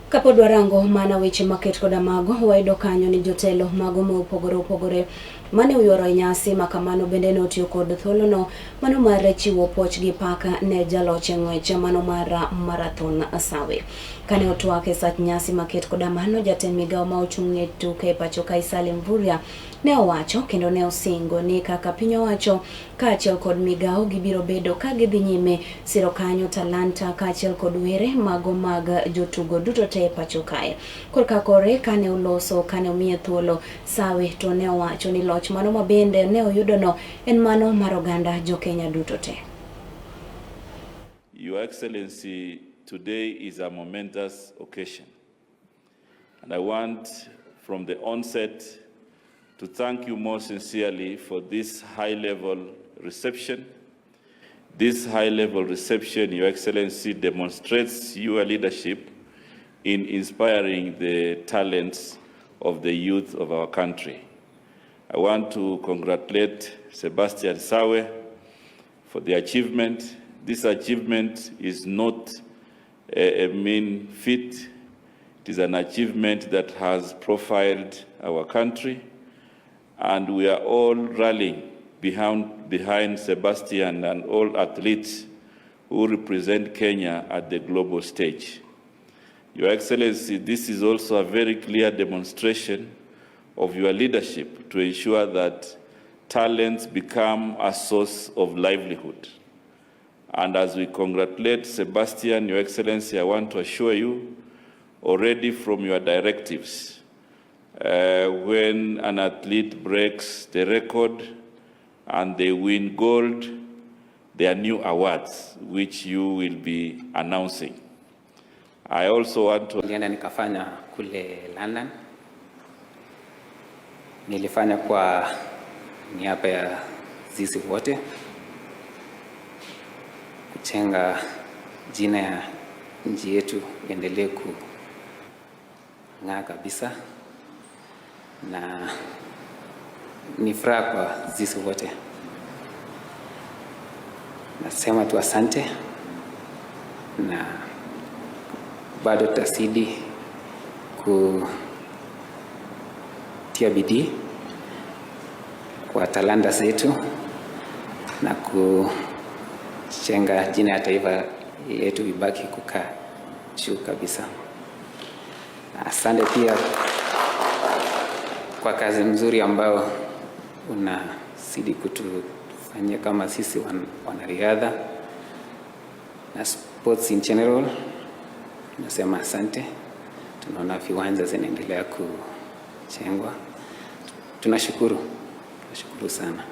Kapod warango mana weche maket koda mago, wayudo kanyo ni jotelo mago ma opogore opogore mane oyuoro e nyasi ma kamano bende ne otiyo kod thuolono mano mar chiwo puoch gi pak ne jaloch e ng'wech mano mar marathon Sawe. Kane otwak e sach nyasi maket koda mano, jatend migawo ma ochung' ne tuke e pacho kae Salim Mvurya ne owacho kendo ne osingo ni kaka piny owacho kaachiel kod migawo gibiro bedo ka gidhi nyime siro kanyo talanta kaachiel kod were mago mag jotugo duto te e pacho kae. Korka kore kane oloso kane omiye thuolo Sawe to ne owacho ni loch mano ma bende ne oyudono en mano mar oganda jo-Kenya duto te. Your Excellency, today is a momentous occasion. And I want from the onset to thank you most sincerely for this high-level reception. This high-level reception, Your Excellency, demonstrates your leadership in inspiring the talents of the youth of our country. I want to congratulate Sebastian Sawe for the achievement. This achievement is not a mean feat. It is an achievement that has profiled our country, and we are all rallying behind Sebastian and all athletes who represent Kenya at the global stage. Your Excellency, this is also a very clear demonstration of your leadership to ensure that talents become a source of livelihood. And as we congratulate Sebastian, Your Excellency, I want to assure you already from your directives, when an athlete breaks the record and they win gold, there are new awards which you will be announcing. I also want to Nilienda nikafanya kule London. Nilifanya kwa niaba ya sisi wote kujenga jina ya nchi yetu iendelee kung'aa kabisa, na ni furaha kwa sisi wote. Nasema tu asante na bado tutazidi kutia bidii kwa talanta zetu na kujenga jina ya taifa letu ibaki kukaa juu kabisa. Asante pia kwa kazi mzuri ambayo unazidi kutufanyia kama sisi wanariadha na sports in general. Nasema asante. Tunaona viwanja zinaendelea kujengwa. Tunashukuru, tunashukuru sana.